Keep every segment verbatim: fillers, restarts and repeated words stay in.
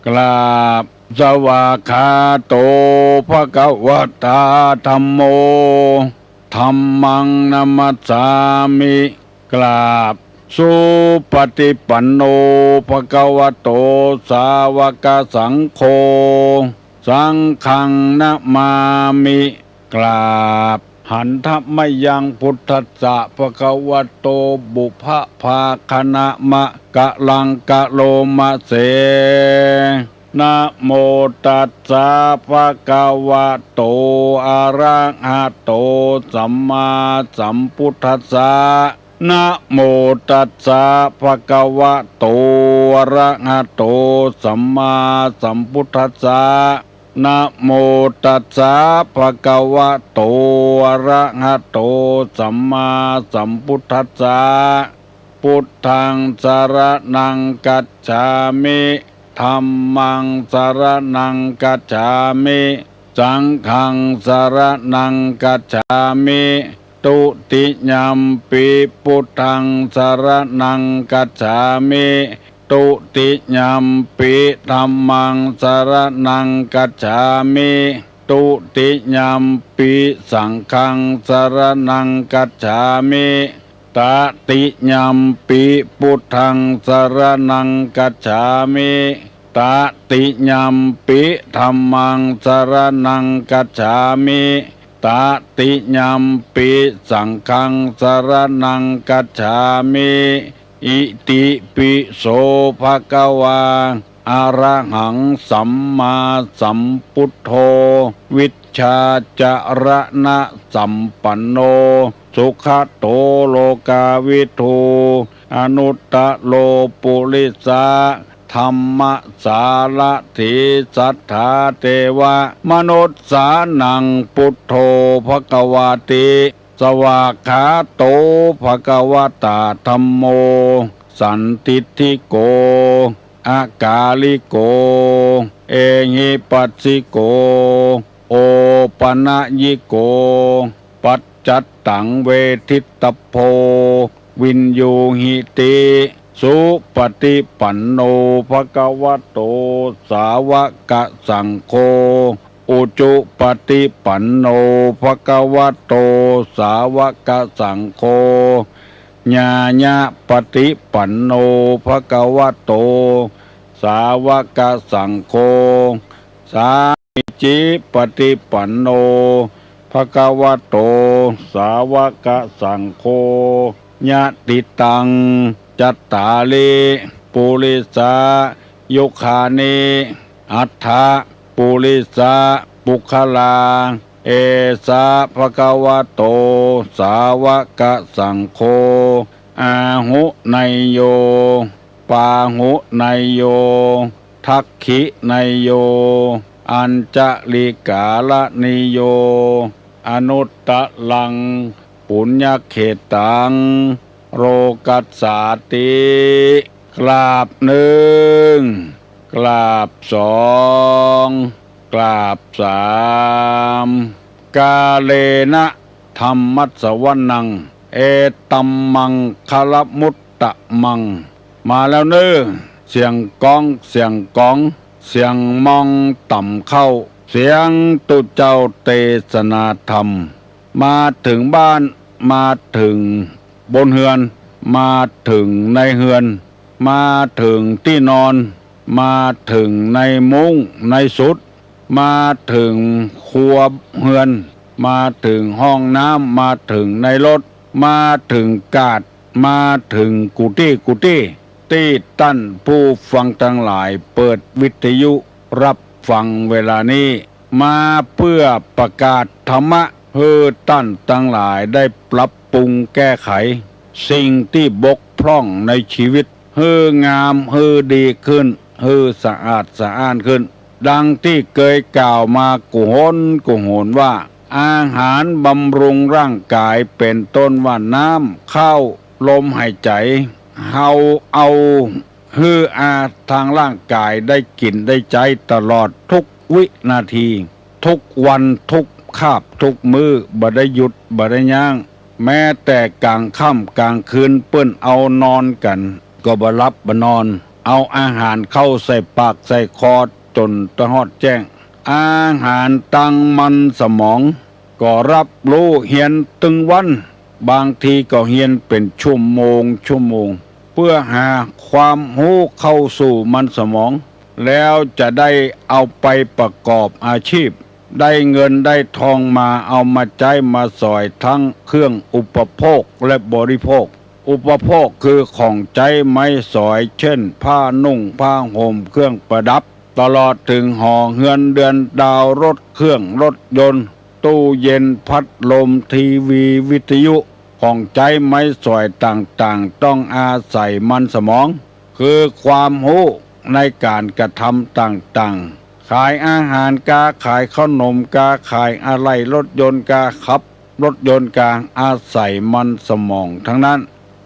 กราบ สวากขาโต ภะคะวะตา ธัมโม ธัมมัง นะมัสสามิ กราบ สุปะฏิปันโน ภะคะวะโต สาวกสังโฆ สังฆัง นะมามิ กราบ หันทะมะยัง พุทธัสสะ ภะคะวะโต ปุพพะภาคะนะมะกะลังกะโลมะเส นะโมตัสสะ ภะคะวะโต อะระหะโต สัมมาสัมพุทธัสสะ นะโมตัสสะ ภะคะวะโต อะระหะโต สัมมาสัมพุทธัสสะ นะโมตัสสะ ภะคะวะโต อะระหะโต สัมมาสัมพุทธัสสะ พุทธัง สะระณัง คัจฉามิ ธัมมัง สะระณัง คัจฉามิ สังฆัง สะระณัง คัจฉามิ ทุติยัมปิ พุทธัง สะระณัง คัจฉามิ ทุติยัมปิ ธัมมัง สะระณัง คัจฉามิ ทุติยัมปิ สังฆัง สะระณัง คัจฉามิ ตติยัมปิ พุทธัง สะระณัง คัจฉามิ ตติยัมปิ ธัมมัง สะระณัง คัจฉามิ ตติยัมปิ สังฆัง สะระณัง คัจฉามิ อิติปิโส ภะคะวา อะระหัง สัมมาสัมพุทโธ วิชชาจะระณะสัมปันโน สุขะโต โลกาวิทู อนุตตะโร ปุริสะ ธัมมะสารถี สัตถาเทวะมนุสสานัง พุทโธ ภะคะวาติ สวากขาโต ภะคะวะตา ธัมโม สันทิฏฐิโก อะกาลิโก เอหิปัสสิโก โอปะนะยิโก ปัจจัตตัง เวทิตตะโพ วินยูหิติ สุปะฏิปันโน ภะคะวะโต สาวกสังโฆ อุจุปะฏิปันโน ภะคะวะโต สาวกสังโฆ ญาณะปะฏิปันโน ภะคะวะโต สาวกสังโฆ สามีจิปะฏิปันโน ภะคะวะโต สาวกสังโฆ ยะติตัง จัตตาริ ปุริสายุคานิ อัฏฐะ ปุริสะ ปุคคลา เอสะ ภะคะวะโต สาวกสังโฆ อาหุเนยโย ปาหุเนยโย ทักขิเนยโย อัญจลิกาละนิโย อนุตตะรัง ปุญญเขตตัง โลกัสสาติ กราบนึ่ง กราบสอง กราบสาม กาเลนะ ธัมมัสสวนัง เอตัมมังคละมุตตะมัง มาแล้วเน่อ เสียงก๊อง เสียงก๋อง เสียงมองต่ำเข้า เสียงตุ๊เจ้าเตสนาธรรม มาเถิงบ้าน มาเถิงบนเฮือน มาเถิงในเฮือน มาเถิงตี้นอน มาเถิงในมุ้งในสุด มาเถิงครัวเฮือน มาเถิงห้องน้ำ มาเถิงในรถ มาเถิงกาด มาเถิงกู้ตี้กู้ตี้ ตี้ต้านผู้ฟังตังหลายเปิดวิทยุฮับฟังเวลานี้ มาเปื้อประกาศธรรมะ หื้อต้านตังหลายได้ปรับปรุงแก้ไข สิ่งตี้บกพร่องในชีวิต หื้องาม หื้อดีขึ้น หื้อสะอาดสะอ้านขึ้น ดังตี้เกยกล่าวมากู้หนกู้หนว่า อาหารบำรุงร่างกายเป๋นต้นว่าน้ำ ข้าว ลมหายใจ๋ เฮาเอาหื้ออาทางร่างกายได้กิ๋นได้ใจ๊ตลอดทุกวินาที ทุกวันทุกคาบทุกมื้อ บ่ได้หยุดบ่ได้ยั้ง แม้แต่ก๋างค่ำก๋างคืนเปิ้นเอานอนกั๋น ก็บ่หลับบ่นอน เอาอาหารเข้าใส่ปากใส่คอจ๋นตะฮอดแจ้ง อาหารตังมันสมอง ก็ฮับฮู้เฮียนตึงวัน บางทีก็เฮียนเป๋นชั่วโมงชั่วโมง เปื้อหาความฮู้เข้าสู่มันสมอง แล้วจะได้เอาไปประกอบอาชีพ ได้เงินได้ทองมา เอามาใจ๊มาสอย ตึงเครื่องอุปโภคและบริโภค อุปโภคคือของใจ๊ไม้สอย เจ้น ผ้านุ่งผ้าห่ม เครื่องประดับ ตลอดเถิงหอเฮือนเดือนดาว รถเครื่องรถยนต์ ตู้เย็น พัดลม ทีวี วิทยุ ของใจ๊ไม้สอยต่างๆ ต้องอาศัยมันสมอง คือความฮู้ในก๋านกระทำต่างๆ ขายอาหาร ก๊าขายเข้าหนม ก๊าขายอะไหล่รถยนต์ ก๊าขับรถยนต์ ก๊าอาศัยมันสมองตึงนั้น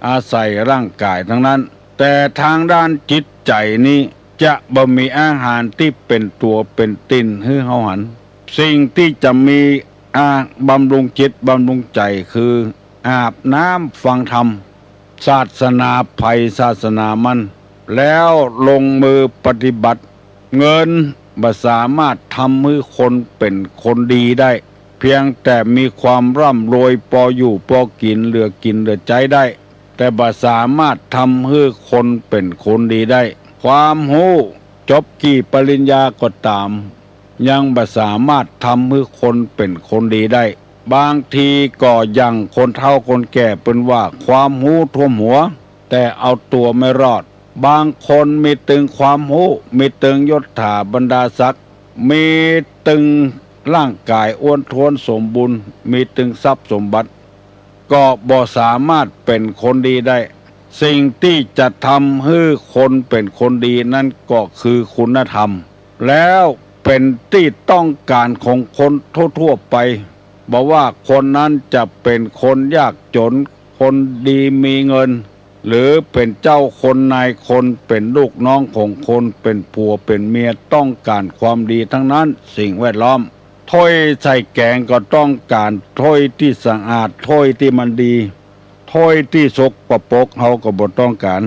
อาศัยร่างก๋ายตึงนั้น แต่ตางด้านจิตใจ๋นี้จะบ่มีอาหารตี้เป๋นตั๋วเป๋นตี๋นหื้อเฮาหัน สิ่งตี้จะมีอา บำรุงจิตบำรุงใจ๋คืออาบน้ำฟังธรรม ศาสนาใผศาสนามัน แล้วลงมือปฏิบัติ เงินบ่สามารถทำหื้อคนเป๋นคนดีได้ เพียงแต่มีความร่ำรวยปออยู่ปอกิ๋น เหลือกิ๋นเหลือใจ๊ได้ แต่บ่สามารถทำหื้อคนเป๋นคนดีได้ ความฮู้จบกี่ปริญญาก็ต๋าม ยังบ่สามารถทำหื้อคนเป๋นคนดีได้ บางทีก็อย่างคนเฒ่าคนแก่เปิ้นว่า ความฮู้ท่วมหัว แต่เอาตั๋วไม่รอด บางคนมีตึงความฮู้ มีตึงยศถาบรรดาศักดิ์ มีตึงร่างก๋ายอ้วนท้วนสมบูรณ์ มีตึงทรัพย์สมบัติ ก็บ่สามารถเป๋นคนดีได้ สิ่งตี้จะทำหื้อคนเป๋นคนดีนั้นก็คือคุณธรรม แล้วเป๋นตี้ต้องก๋านของคนทั่วๆ ไป บ่ว่าคนนั้นจะเป๋นคนยากจ๋น คนดีมีเงิน หรือเป๋นเจ้าคนนายคน เป๋นลูกน้องของคน เป๋นผัวเป๋นเมีย ต้องก๋านความดีตึงนั้น สิ่งแวดล้อม ถ้วยใส่แก๋งก็ต้องก๋านถ้วยตี้สะอาด ถ้วยตี้มันดี ถ้วยตี้สกปรกเฮาก็บ่ต้องก๋าน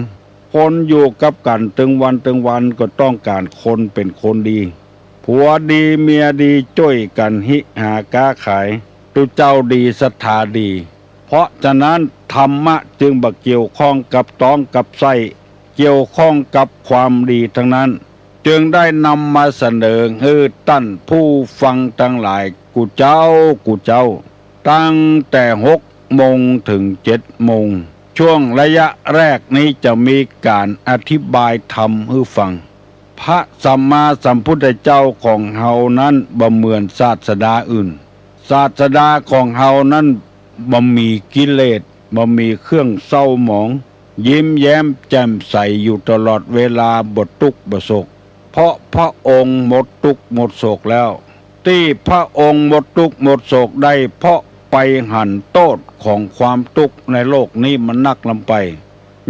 คนอยู่กับกั๋นตึงวันตึงวันก็ต้องก๋านคนเป๋นคนดี ผัวดีเมียดี จ้วยกั๋นฮิหาก๊าขาย ตุ๊เจ้าดีศรัทธาดี เพราะฉะนั้นธรรมะจึงบ่เกี่ยวข้องกับต๊องกับไส้ เกี่ยวข้องกับความดีตึงนั้น จึงได้นำมาเสนอหื้อต้านผู้ฟังตังหลายกู้เจ๊ากู้เจ๊า ตั้งแต่หกโมงเถิงเจ็ดโมง ช่วงระยะแรกนี้จะมีก๋านอธิบายธรรมหื้อฟัง พระสัมมาสัมพุทธเจ้าของเฮานั้นบ่เหมือนศาสดาอื่น ศาสดาของเฮานั้นบ่มีกิเลส บ่มีเครื่องเศร้าหมอง ยิ้มแย้มแจ่มใสอยู่ตลอดเวลา บ่ตุ๊กข์บ่โศก เพราะพระองค์หมดตุ๊กข์หมดโศกแล้ว ตี้พระองค์หมดตุ๊กข์หมดโศกได้ เพราะไปหันโต้ษของความตุ๊กข์ในโลกนี้มันนักล้ำไป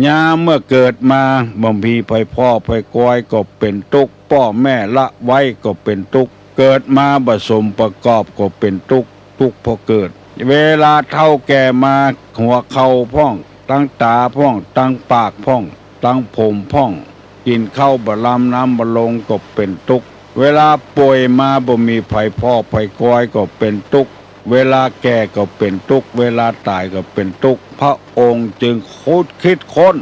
ยามเมื่อเกิดมาบ่มีใผพ่อใผกอยก็เป๋นตุ๊กข์ ป้อแม่ละไว้ก็เป๋นตุ๊กข์ เกิดมาบ่สมประกอบก็เป๋นตุ๊กข์ ตุ๊กข์เพราะเกิด เวลาเฒ่าแก่มา หัวเข่าพ่อง ตังต๋าพ่อง ตังปากพ่อง ตังผมพ่อง กิ๋นข้าวบ่ลำ น้ำบ่ลงก็เป๋นตุ๊กข์ เวลาป่วยมาบ่มีใผพ่อใผกอยก็เป๋นตุ๊กข์ เวลาแก่ก็เป๋นตุ๊กข์ เวลาต๋ายก็เป๋นตุ๊กข์ พระองค์จึงคุดคิดค้น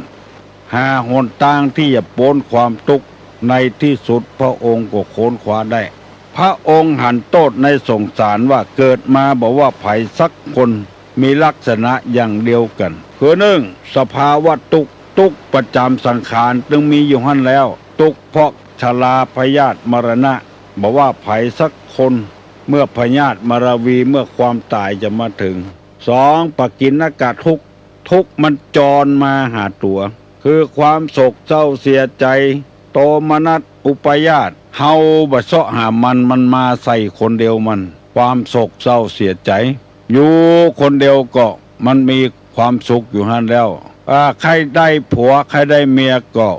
หาหนตางตี้จะป๊นความตุ๊กข์ ในตี้สุดพระองค์ก็ค้นคว้าได้ พระองค์หันโต้ษในสงสารว่าเกิดมาบ่ว่าใผสักคนมีลักษณะอย่างเดียวกั๋น คือนึ่ง สภาวะตุ๊กข์ ตุ๊กข์ประจ๋ำสังขารตึงมีอยู่หั้นแล้ว ตุ๊กข์เพราะชราพยาธิมรณะ บ่ว่าใผสักคน เมื่อพยาธิมรณะ เมื่อความต๋ายจะมาเถิง สอง ปกิณณกทุกข์ ทุกข์มันจรมาหาตั๋ว คือความโศกเศร้าเสียใจ๋ โทมนัส อุปาทาน เฮาบ่เซาะหามัน มันมาใส่คนเดียวมัน ความโศกเศร้าเสียใจ๋ อยู่คนเดียวก็มันมีความสุขอยู่หั้นแล้ว อ่า ใค่ได้ผัวใค่ได้เมียก็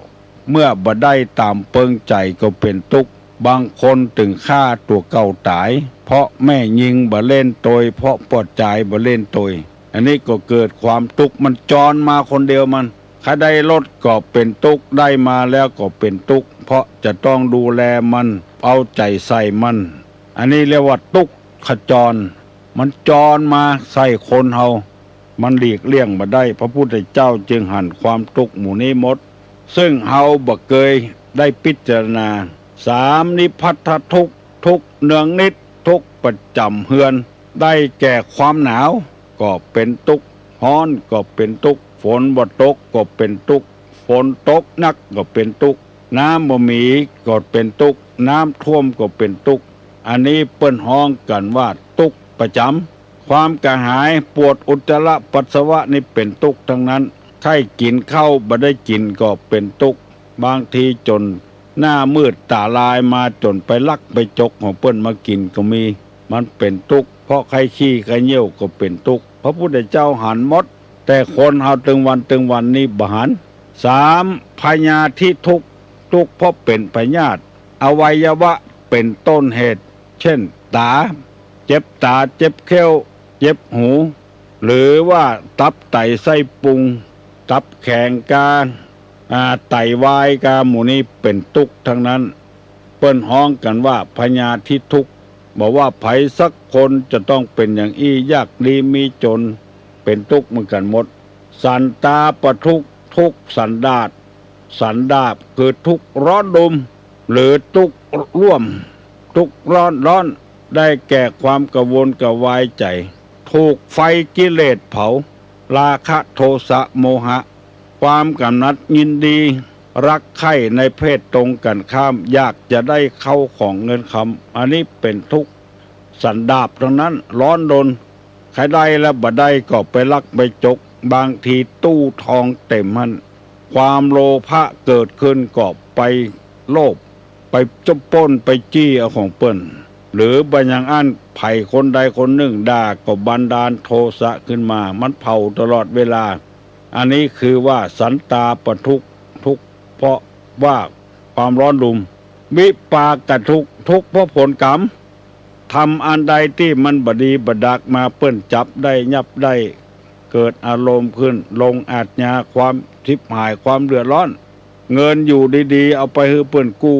เมื่อบ่ได้ต๋ามเปิงใจ๋ก็เป๋นตุ๊กข์ บางคนเถิงฆ่าตั๋วเก่าต๋าย เพราะแม่ญิงบ่เล่นตวย เพราะป้อจายบ่เล่นตวย อันนี้ก็เกิดความตุ๊กข์ มันจรมาคนเดียวมัน ถ้าได้รถก็เป๋นตุ๊กข์ ได้มาแล้วก็เป๋นตุ๊กข์ เพราะจะต้องดูแลมัน เอาใจ๋ใส่มัน อันนี้เรียกว่าตุ๊กขจร มันจรมาใส่คนเฮา มันหลีกเลี่ยงบ่ได้ พระพุทธเจ้าจึงหันความตุ๊กข์หมู่นี้หมด ซึ่งเฮาบ่เกยได้พิจารณา สาม นิพพัทธทุกข์ ทุกข์เนืองนิด ทุกข์ประจ๋ำเฮือน ได้แก่ความหนาวก็เป๋นตุ๊กข์ ฮ้อนก็เป๋นตุ๊กข์ ฝนบ่ตกก็เป๋นตุ๊กข์ ฝนตกนักก็เป๋นตุ๊กข์ น้ำบ่มีก็เป๋นตุ๊กข์ น้ำท่วมก็เป๋นตุ๊กข์ อันนี้เปิ้นฮ้องกั๋นว่าตุ๊กข์ประจ๋ำ ความกระหาย ปวดอุจจาระปัสสาวะนี่เป๋นตุ๊กข์ตังนั้น ใค่กิ๋นข้าวบ่ได้กิ๋นก็เป๋นตุ๊กข์ บางทีจ๋นหน้ามืดต๋าลายมา จ๋นไปลักไปจกของเปิ้นมากิ๋นก็มี มันเป๋นตุ๊กข์ เพราะใค่ขี้ใค่เยี่ยวก็เป๋นตุ๊กข์ พระพุทธเจ้าหันหมด แต่คนเฮาตึงวันตึงวันนี้บ่หัน สาม พยาธิทุกข์ ตุ๊กข์เพราะเป๋นพยาธิ อวัยวะเป๋นต้นเหตุ เช่น ต๋า เจ็บต๋า เจ็บเขี้ยว เจ็บหู หรือว่าตับไตไส้ปุง ตับแข็งกา อ่า ไตวายกา หมู่นี้เป๋นตุ๊กข์ตังนั้น เปิ้นฮ้องกั๋นว่าพยาธิทุกข์ บ่ว่าใผสักคนจะต้องเป๋นอย่างอี้ ยากดีมีจ๋น เป๋นตุ๊กข์เหมือนกั๋นหมด สันตาปทุกข์ ทุกข์สันดาป สันดาปคือทุกข์ร้อนรน หรือตุ๊กข์ร่วม ตุ๊กข์ร้อนรน ได้แก่ความกระวนกระวายใจ๋ ถูกไฟกิเลสเผา ราคะโทสะโมหะ ความกำหนัดยินดี รักใคร่ในเพศตรงกั๋นข้าม อยากจะได้เข้าของเงินคำ อันนี้เป๋นทุกข์สันดาปตังนั้น ร้อนรน ใค่ได้แล้วบ่ได้ก็ไปลักไปจก บางทีตู้ทองเต็มหั้น ความโลภะเกิดขึ้นก็ไปโลภ ไปจะปล้นไปจี้เอาของเปิ้น หรือบ่อย่างอั้นใผคนใดคนนึ่งด่าก็บันดาลโทสะขึ้นมา มันเผาตลอดเวลา อันนี้คือว่าสันตาปทุกข์ ทุกข์เพราะว่าความร้อนรน วิปากทุกข์ ทุกข์เพราะผลกรรม ทำอันใดตี้มันบ่ดีบ่ดักมา เปิ้นจับได้ยับได้ เกิดอารมณ์ขึ้น ลงอาชญา ความฉิบหาย ความเดือดร้อน เงินอยู่ดีๆ เอาไปหื้อเปิ้นกู้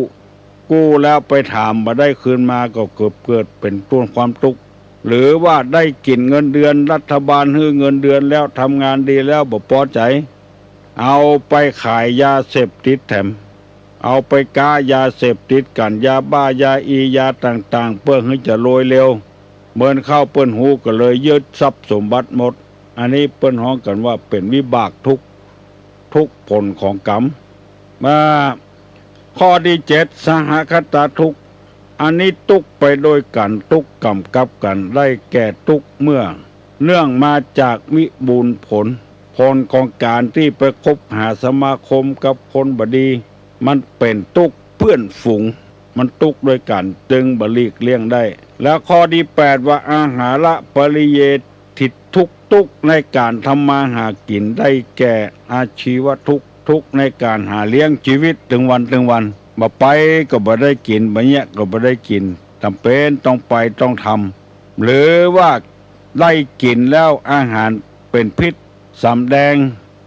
กู้แล้วไปถามบ่ได้คืนมา ก็เกิด เกิดเป๋นต้นความตุ๊กข์ หรือว่าได้กิ๋นเงินเดือน รัฐบาลหื้อเงินเดือนแล้ว ทำงานดีแล้วบ่ปอใจ๋ เอาไปขายยาเสพติดแถม เอาไปก๊ายาเสพติดกั๋น ยาบ้า ยาอี ยาต่างๆ เปื้อหื้อจะรวยเร็ว เมินเข้าเปิ้นฮู้ก็เลยยึดทรัพย์สมบัติหมด อันนี้เปิ้นฮ้องกั๋นว่าเป๋นวิบากทุกข์ ทุกข์ผลของกรรม มา ข้อตี้เจ็ด สหคตาทุกข์ อันนี้ตุ๊กข์ไปโดยกั๋น ตุ๊กข์ก๋ำกับกั๋น ได้แก่ตุ๊กข์เมื่อ เนื่องมาจากวิบูลย์ผล ผลของก๋านตี้ไปคบหาสมาคมกับคนบ่ดี มันเป๋นตุ๊กข์เปื้อนฝูง มันตุ๊กข์โดยกั๋น จึงบ่หลีกเลี่ยงได้ แล้วข้อตี้แปดว่า อาหาระปริเย ฏิทุกข์ ตุ๊กข์ในก๋านทำมาหากิ๋น ได้แก่อาชีวทุกข์ ทุกข์ในก๋านหาเลี้ยงจีวิตตึงวันตึงวัน บ่ไปก็บ่ได้กิ๋น บ่เยียะก็บ่ได้กิ๋น จ๋ำเป๋นต้องไปต้องทำ หรือว่าได้กิ๋นแล้วอาหารเป๋นพิษสำแดง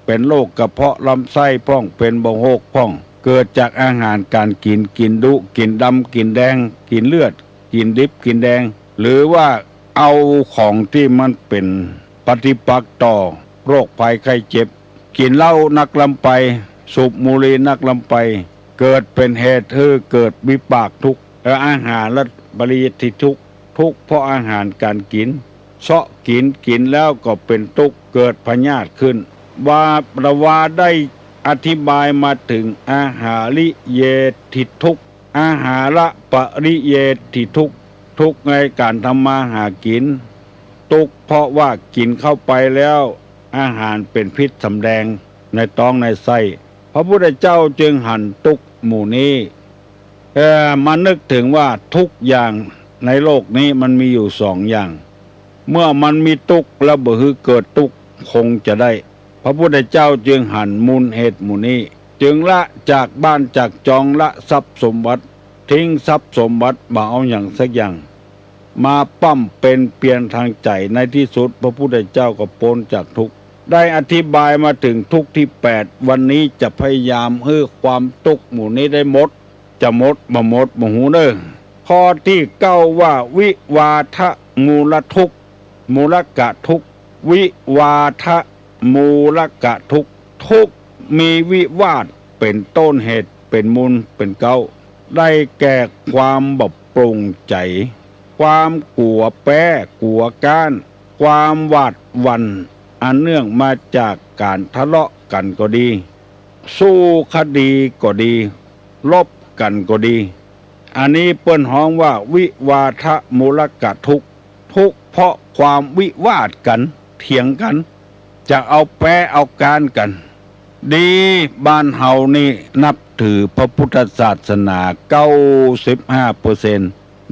เป๋นโรคกระเพาะลำไส้พ่อง เป๋นเบาหวงพ่อง เกิดจากอาหารก๋านกิ๋น กิ๋นดุ กิ๋นดำ กิ๋นแดง กิ๋นเลือด กิ๋นดิบ กิ๋นแดง หรือว่าเอาของตี้มันเป๋นปฏิปักษ์ต่อโรคภัยไข้เจ็บ กิ๋นเหล้านักล้ำไป สูบบุหรี่นักล้ำไป เกิดเป๋นเหตุหื้อเกิดวิบากทุกข์ และอาหาระปริเยติทุกข์ ทุกข์เพราะอาหารก๋านกิ๋น เซาะกิ๋น กิ๋นแล้วก็เป๋นตุ๊กข์ เกิดพยาธิขึ้น ว่า ว่าได้อธิบายมาเถิงอาหาริเยติทุกข์ อาหาระปริเยติทุกข์ ทุกข์ในก๋านทำมาหากิ๋น ตุ๊กข์เพราะว่ากิ๋นเข้าไปแล้ว อาหารเป๋นพิษสำแดงในต๊องในไส้ พระพุทธเจ้าจึงหันตุ๊กข์หมู่นี้ เอ่อ มานึกเถิงว่าทุกข์อย่างในโลกนี้มันมีอยู่สองอย่าง เมื่อมันมีตุ๊กข์แล้วบ่หื้อเกิดตุ๊กข์คงจะได้ พระพุทธเจ้าจึงหันมูลเหตุหมู่นี้ จึงละจากบ้านจากจอง ละทรัพย์สมบัติ ทิ้งทรัพย์สมบัติ บ่เอาหยังสักอย่าง มาบำเพ็ญเพียรทางใจ๋ ในตี้สุดพระพุทธเจ้าก็ป๊นจากทุกข์ ได้อธิบายมาเถิงทุกข์ตี้แปด วันนี้จะพยายามหื้อความตุ๊กข์หมู่นี้ได้หมด จะหมดบ่หมดบ่ฮู้เน่อ ข้อตี้เก้าว่า วิวาทะมูลทุกข์ มูลกะทุกข์ วิวาทะมูลกะทุกข์ ทุกข์มีวิวาทเป๋นต้นเหตุ เป๋นมูล เป๋นเก๊า ได้แก่ความบ่โปร่งใจ๋ ความกั๋วแป๊ กั๋วก๊าน ความหวาดหวั่น อันเนื่องมาจากก๋านทะเลาะกั๋นก็ดี สู้คดีก็ดี รบกั๋นก็ดี อันนี้เปิ้นฮ้องว่า วิวาทะมูลกะทุกข์ ทุกข์เพราะความวิวาทกั๋น เถียงกั๋น จะเอาแป๊เอาก๊านกั๋น ดี บ้านเฮานี่นับถือพระพุทธศาสนา เก้าสิบห้าเปอร์เซ็นต์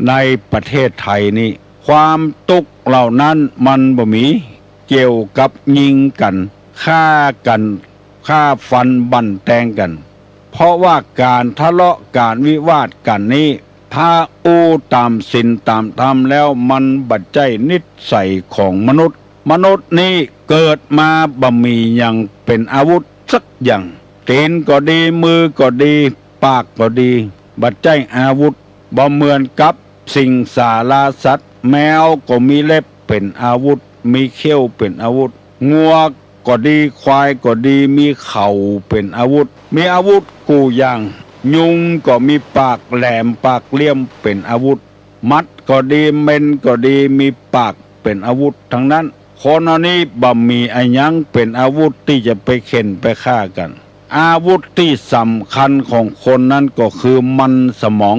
ในประเทศไทยนี่ ความตุ๊กข์เหล่านั้นมันบ่มี เกี่ยวกับยิงกั๋น ฆ่ากั๋น ฆ่าฟันบั่นแตงกั๋น เพราะว่าก๋านทะเลาะก๋านวิวาทกั๋นนี้ ถ้าอู้ต๋ามศีลต๋ามธรรมแล้วมันบ่ใจ้นิสัยของมนุษย์ มนุษย์นี้เกิดมาบ่มีหยังเป๋นอาวุธสักอย่าง ตี๋นก็ดี มือก็ดี ปากก็ดี บ่ใจ้อาวุธ บ่เหมือนกับสิงสาราสัตว์ แมวก็มีเล็บเป๋นอาวุธ มีเขี้ยวเป๋นอาวุธ งัวก็ดี ควายก็ดี มีเข่าเป๋นอาวุธ มีอาวุธกู้อย่าง ยุงก็มีปากแหลมปากเหลี่ยมเป๋นอาวุธ หมัดก็ดี เม็นก็ดี มีปากเป๋นอาวุธตังนั้น คนเฮานี้บ่มีอะหยังเป๋นอาวุธตี้จะไปเข่นไปฆ่ากั๋น อาวุธตี้สำคัญของคนนั้นก็คือมันสมอง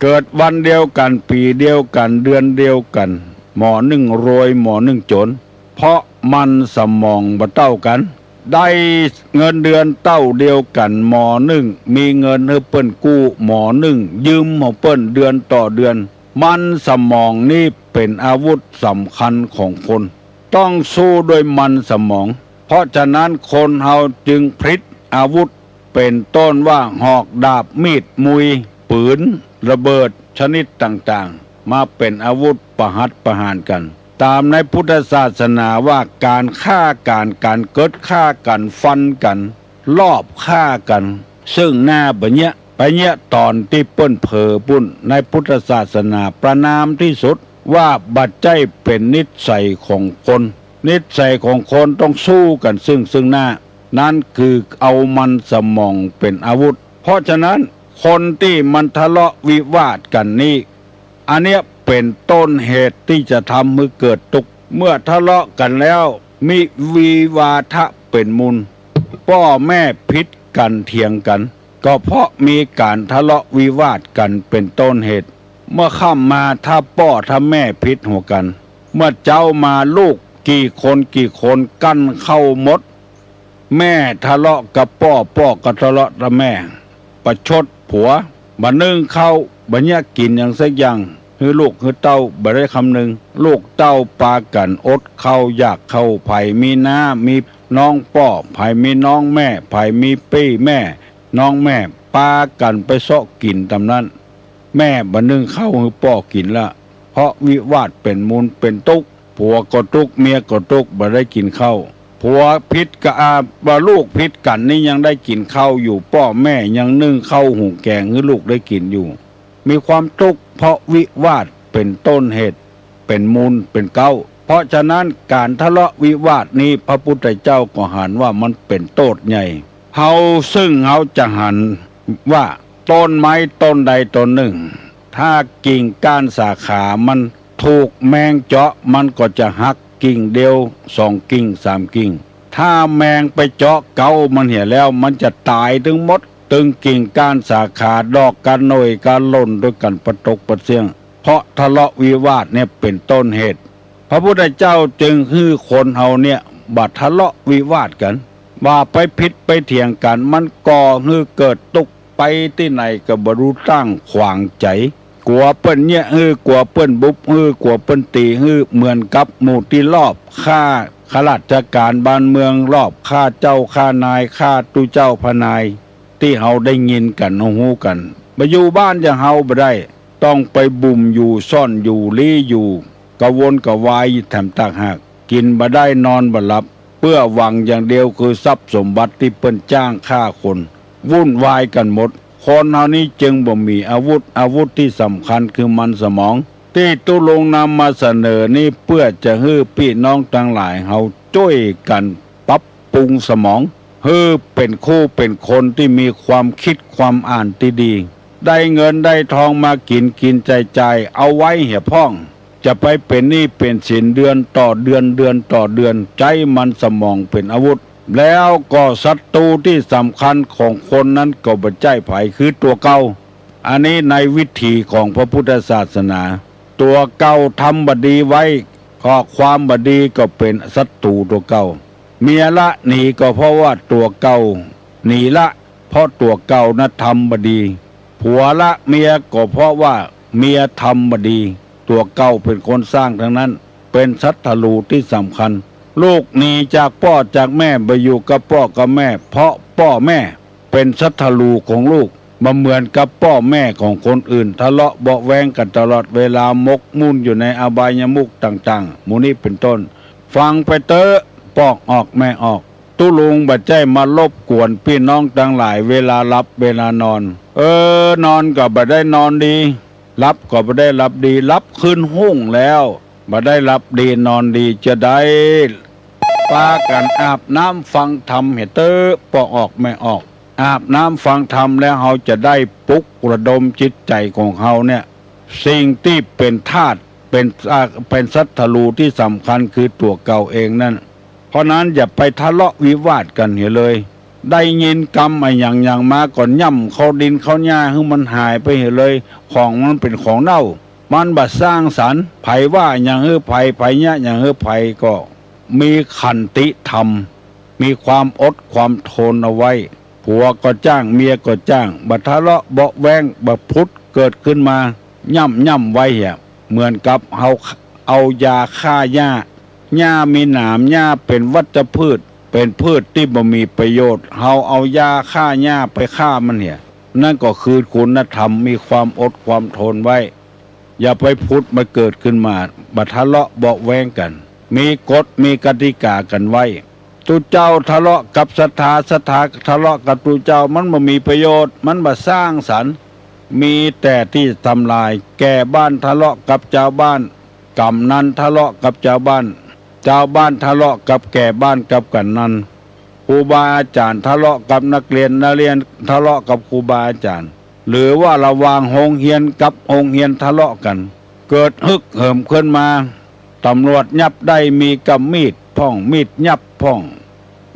เกิดวันเดียวกั๋น ปี๋เดียวกั๋น เดือนเดียวกั๋น หมอนึ่งรวย หมอนึ่งจน เพราะมันสมองบ่เต้ากั๋น ได้เงินเดือนเต้าเดียวกั๋น หมอนึ่งมีเงินหื้อเปิ้นกู้ หมอนึ่งยืมของเปิ้นเดือนต่อเดือน มันสมองนี้เป๋นอาวุธสำคัญของคน ต้องสู้ด้วยมันสมอง เพราะฉะนั้นคนเฮาจึงผลิตอาวุธ เป๋นต้นว่าหอกดาบ มีด มุย ปื๋น ระเบิดชนิดต่างๆ มาเป๋นอาวุธประหัตประหารกั๋น ต๋ามในพุทธศาสนาว่าก๋านฆ่ากั๋น ก๋านเกิดฆ่ากั๋น ฟันกั๋น ลอบฆ่ากั๋น ซึ่งหน้าบ่เยียะ ไปเยียะต๋อนตี้เปิ้นเผลอปู้น ในพุทธศาสนาประณามตี้สุด ว่าบ่ใจ้เป๋นนิสัยของคน นิสัยของคนต้องสู้กั๋นซึ่งซึ่งหน้า นั้นคือเอามันสมองเป๋นอาวุธ เพราะฉะนั้นคนตี้มันทะเลาะวิวาทกั๋นนี้ อันเนี้ยเป๋นต้นเหตุตี้จะทำหื้อเกิดตุ๊กข์ เมื่อทะเลาะกั๋นแล้ว มีวิวาทะเป๋นมูล ป้อแม่ผิดกั๋นเถียงกั๋น ก็เพราะมีก๋านทะเลาะวิวาทกั๋นเป๋นต้นเหตุ เมื่อค่ำมาถ้าป้อถ้าแม่ผิดหัวกั๋น เมื่อเจ๊ามาลูกกี่คนกี่คนกั้นข้าวหมด แม่ทะเลาะกับป้อ ป้อก็ทะเลาะกับแม่ ประชดผัว บ่นึ่งข้าว บ่เยียะกิ๋นหยังสักอย่าง หื้อลูกหื้อเต้าบ่ได้คำนึง ลูกเต้าปากั๋นอดข้าวอยากข้าว ใผมีนา มีน้องป้อ ใผมีน้องแม่ ใผมีปี้แม่ น้องแม่ ปากั๋นไปเซาะกิ๋นต๋ามนั้น แม่บ่นึ่งข้าวหื้อป้อกิ๋นละ เพราะวิวาทเป๋นมูลเป๋นตุ๊กข์ ผัวก็ตุ๊กข์ เมียก็ตุ๊กข์ บ่ได้กิ๋นข้าว ผัวผิดกับอา บ่ลูกผิดกั๋นนี่ยังได้กิ๋นข้าวอยู่ ป้อแม่ยังนึ่งข้าวหุงแกงหื้อลูกได้กิ๋นอยู่ มีความตุ๊กข์เพราะวิวาทเป๋นต้นเหตุ เป๋นมูลเป๋นเก๊า เพราะฉะนั้นก๋านทะเลาะวิวาทนี้พระพุทธเจ้าก็หันว่ามันเป๋นโต้ษใหญ่ เฮาซึ่งเฮาจะหันว่าต้นไม้ต้นใดต้นนึ่ง ถ้ากิ่งก้านสาขามันถูกแมงเจาะ มันก็จะหักกิ่งเดียว สองกิ่ง สามกิ่ง ถ้าแมงไปเจาะเก๊ามันเหียแล้ว มันจะต๋ายตึงหมด ตึงกิ่งก้านสาขา ดอกกาหน่วยกาหล่นตวยกั๋นปะตกปะเสี้ยง เพราะทะเลาะวิวาทเนี่ยเป๋นต้นเหตุ พระพุทธเจ้าจึงหื้อคนเฮาเนี่ยบ่ทะเลาะวิวาทกั๋น บ่ไปผิดไปเถียงกั๋น มันก่อหื้อเกิดตุ๊กข์ ไปตี้ไหนก็บ่ฮู้ตั้งขวางใจ๋ กั๋วเปิ้นเยียะหื้อ กั๋วเปิ้นบุบหื้อ กั๋วเปิ้นตี๋หื้อ เหมือนกับหมู่ตี้ลอบฆ่าข้าราชก๋านบ้านเมือง ลอบฆ่าเจ้าฆ่านาย ฆ่าตุ๊เจ้าพระนาย ตี้เฮาได้ยินกั๋น เฮาฮู้กั๋น บ่อยู่บ้านอย่างเฮาบ่ได้ ต้องไปบุ่มอยู่ ซ่อนอยู่ ลี้อยู่ กระวนกระวายแถมต่างหาก กิ๋นบ่ได้ นอนบ่หลับ เปื้อหวังอย่างเดียวคือทรัพย์สมบัติตี้เปิ้นจ้างฆ่าคน วุ่นวายกั๋นหมด คนเฮานี้จึงบ่มีอาวุธ อาวุธตี้สำคัญคือมันสมอง ตี้ตุ๊ลุงนำมาเสนอนี้เปื้อจะหื้อปี้น้องตังหลายเฮาจ้วยกั๋นปรับปรุงสมอง หื้อเป๋นคู่เป๋นคนตี้มีความกึ๊ดความอ่านตี้ดี ได้เงินได้ทองมากิ๋นกิ๋นจ่ายจ่าย เอาไว้เหียพ่อง จะไปเป๋นหนี้เป๋นสินเดือนต่อเดือน เดือนต่อเดือน ใจ๊มันสมองเป๋นอาวุธ แล้วก็ศัตรูตี้สำคัญของคนนั้นก็บ่ใจ้ใผ คือตั๋วเก่า อันนี้ในวิถีของพระพุทธศาสนา ตั๋วเก่าทำบ่ดีไว้ ข้อความบ่ดีก็เป๋นศัตรูตั๋วเก่า เมียละหนีก็เพราะว่าตั๋วเก่าหนีละ เพราะตั๋วเก่านะทำบ่ดี ผัวละเมียก็เพราะว่าเมียทำบ่ดี ตั๋วเก่าเป๋นคนสร้างตังนั้น เป๋นศัตรูตี้สำคัญ ลูกหนีจากป้อจากแม่ไปอยู่กับป้อกับแม่ เพราะป้อแม่เป๋นศัตรูของลูก บ่เหมือนกับป้อแม่ของคนอื่น ทะเลาะเบาะแว้งกั๋นตลอดเวลา หมกมุ่นอยู่ในอบายมุขต่างๆ หมู่นี้เป๋นต้น ฟังไปเต๊อะ ป้อออกแม่ออก ตุ๊ลุงบ่ใจ้มารบกวนปี้น้องตังหลายเวลาหลับเวลานอน เออ นอนก็บ่ได้นอนดี หลับก็บ่ได้หลับดี หลับคืนฮุ่งแล้ว บ่ได้หลับดีนอนดีจะใด ปากั๋นอาบน้ำฟังธรรมเหียเต๊อะ ป้อออกแม่ออก อาบน้ำฟังธรรมแล้วเฮาจะได้ปลุกระดมจิตใจ๋ของเฮาเนี่ย สิ่งตี้เป๋นธาตุ เป๋น อ่า เป๋นศัตรูตี้สำคัญคือตั๋วเก่าเองนั้น เพราะนั้นอย่าไปทะเลาะวิวาทกั๋นเหียเลย ได้ยินกำอะหยังหยังมาก็ย่ำเข้าดินเข้าหญ้าหื้อมันหายไปเหียเลย ของมันเป๋นของเน่า มันบ่สร้างสรรค์ ใผว่าหยังหื้อใผ ใผเยียะหยังหื้อใผ ก็มีขันติธรรม มีความอดความทนเอาไว้ ผัวก็จ้าง เมียก็จ้าง บ่ทะเลาะเบาะแว้ง บ่ผุดเกิดขึ้นมา ย่ำย่ำไว้เหีย เหมือนกับเฮาเอายาฆ่าหญ้า หญ้ามีหนาม หญ้าเป๋นวัชพืช เป๋นพืชตี้บ่มีประโยชน์ เฮาเอายาฆ่าหญ้าไปฆ่ามันเหีย นั่นก็คือคุณธรรม มีความอดความทนไว้ อย่าไปผุดมาเกิดขึ้นมา บ่ทะเลาะเบาะแว้งกั๋น มีกฎมีกติกากั๋นไว้ ตุ๊เจ้าทะเลาะกับศรัทธา ศรัทธาทะเลาะกับตุ๊เจ้า มันบ่มีประโยชน์ มันบ่สร้างสรรค์ มีแต่ตี้ทำลาย แก่บ้านทะเลาะกับจาวบ้าน ก๋ำนันทะเลาะกับจาวบ้าน จาวบ้านทะเลาะกับแก่บ้านกับก๋ำนัน ครูบาอาจ๋ารย์ทะเลาะกับนักเรียน นักเรียนทะเลาะกับครูบาอาจ๋ารย์ หรือว่าระหว่างโฮงเฮียนกับโฮงเฮียนทะเลาะกั๋น เกิดฮึกเหิมขึ้นมา ตำรวจยับได้ มีกับมีดพ่อง มีดยับพ่อง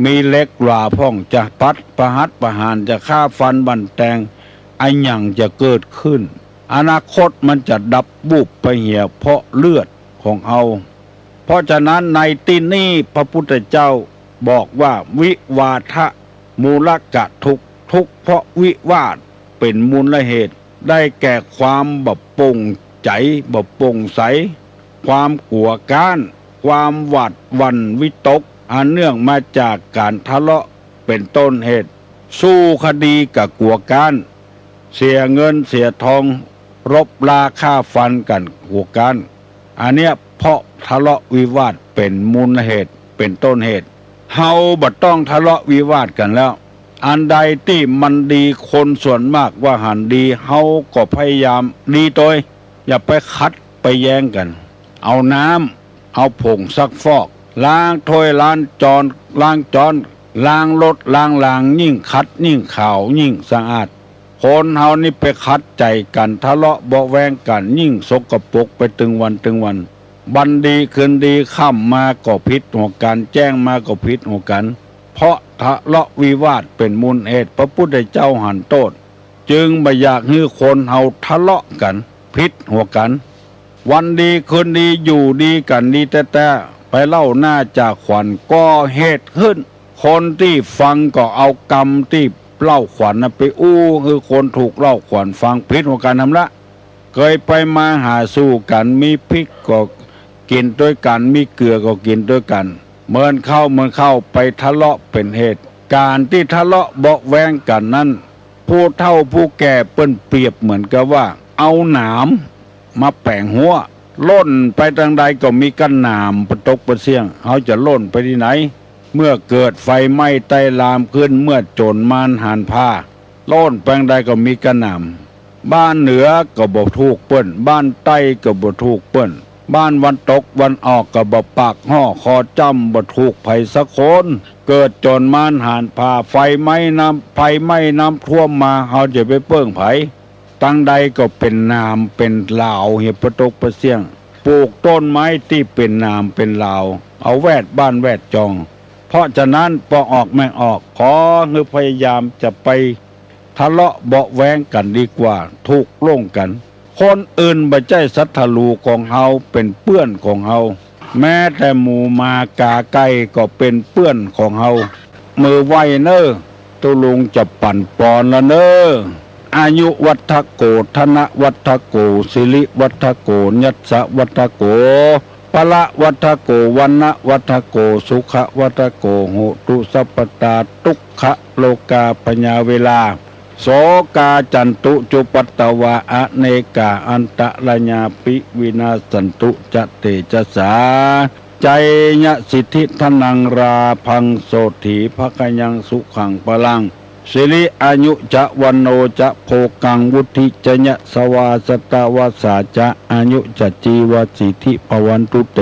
มีเหล็กหลาพ่อง จะปัดประหัตประหาร จะฆ่าฟันบั่นแตง อะหยังจะเกิดขึ้น อนาคตมันจะดับวูบไปเหียเพราะเลือดของเฮา เพราะฉะนั้นในตี้นี้พระพุทธเจ้าบอกว่า วิวาทะมูลกะทุกข์ ทุกข์เพราะวิวาทเป๋นมูลเหตุ ได้แก่ความบ่โป่งใจ๋ บ่โป่งใส ความกั๋วก๊าน ความหวาดหวั่นวิตก อันเนื่องมาจากก๋านทะเลาะเป๋นต้นเหตุ สู้คดีก็กั๋วก๊าน เสียเงินเสียทอง รบราฆ่าฟันกั๋นกั๋วก๊าน อันเนี้ยเพราะทะเลาะวิวาทเป๋นมูลเหตุ เป๋นต้นเหตุ เฮาบ่ต้องทะเลาะวิวาทกั๋นแล้ว อันใดตี้มันดี คนส่วนมากว่าหันดี เฮาก็พยายามดีตวย อย่าไปขัดไปแย้งกั๋น เอาน้ำ เอาผงซักฟอก ล้างถ้วยล้างจาน ล้างจ๊อน ล้างรถล้างราง ยิ่งขัดยิ่งขาวยิ่งสะอาด คนเฮานี่ไปขัดใจ๋กั๋น ทะเลาะเบาะแว้งกั๋น ยิ่งสกปรกไปตึงวันตึงวัน วันดีคืนดี ค่ำมาก็ผิดหัวกั๋น แจ้งมาก็ผิดหัวกั๋น เพราะทะเลาะวิวาทเป๋นมูลเหตุ พระพุทธเจ้าหันโต้ษ จึงบ่อยากหื้อคนเฮาทะเลาะกั๋น ผิดหัวกั๋น วันดีคืนดีอยู่ดีกั๋นดีแต๊ๆ ไปเล่าหน้าจ่าขวัญ ก่อเหตุขึ้น คนตี้ฟังก็เอากำตี้เล่าขวัญน่ะไปอู้หื้อคนถูกเล่าขวัญฟัง ผิดหัวกั๋นหมดละ เกยไปมาหาสู่กั๋น มีพริกก็กิ๋นตวยกั๋น มีเกลือก็กิ๋นตวยกั๋น เหมือนข้าวเหมือนข้าว ไปทะเลาะเป๋นเหตุ ก๋านตี้ทะเลาะเบาะแว้งกั๋นนั้น ผู้เฒ่าผู้แก่เปิ้นเปรียบเหมือนกับว่า เอาหนามมาแป๋งฮั้ว ล่นไปตางใดก็มีก้าหนามปะตกปะเสี้ยง เฮาจะล่นไปตี้ไหน เมื่อเกิดไฟไหม้ใต้ลามขึ้น เมื่อโจ๋รมารหาญพา โต้นแปงใดก็มีกระหน่ำ บ้านเหนือก็บ่ถูกเปิ้น บ้านใต้ก็บ่ถูกเปิ้น บ้านวันตกวันออกก็บ่ปากฮ้อคอจ้ำ บ่ถูกใผสักคน เกิดโจ๋รมารหาญพา ไฟไหม้น้ำ ไฟไหม้น้ำท่วมมา เฮาจะไปเปิ้งใผ ตังใดก็เป๋นหนามเป๋นหลาว เหียปะตกปะเสี้ยง ปลูกต้นไม้ตี้เป๋นหนามเป๋นหลาว เอาแวดบ้านแวดจอง เพราะฉะนั้น ปอออกแม่งออก ขอหื้อพยายามจะไปทะเลาะเบาะแว้งกั๋นดีกว่า ถูกลงกั๋น คนอื่นบ่ใจ้ศัตรูของเฮา เป๋นเปื้อนของเฮา แม้แต่หมูหมากาไก่ก็เป๋นเปื้อนของเฮา มือไหว้เน่อ ตุ๊ลุงจะปั่นปอนละเน่อ อายุวัฒโก ธนวัฒโก สิริวัฒโก ยัสสวัฒโก พละวัฒโก วรรณวัฒโก สุขวัฒโก โหตุสัพพตา ทุกขโรคาพยาเวลา โสกาจันตุจุปัตตวา อเนกาอันตรายาปิวินาสสันตุจะเตจสา ชัยยสิทธิธนังราภังโสฏฐีภะคะยังสุขังพลัง สิริอายุจะวันโนจะโภคังวุฒิจะยะสวาสตวาสาจะอายุจะจีวสิทธิภวันตุเต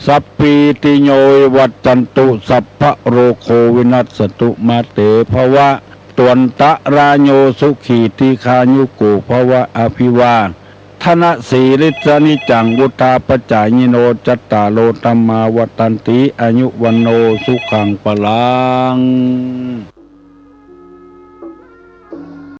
สัพพีติโยวิวัชชันตุ สัพพะโรโควินัสสตุ มาเตภวะตวันตะราโย สุขีทีฆายุโกภวะ อภิวาทนสีลิสสะนิจจัง วุฑฒาปจายิโน จัตตาโรธัมมาวัฑฒันติ อายุวันโนสุขังพลัง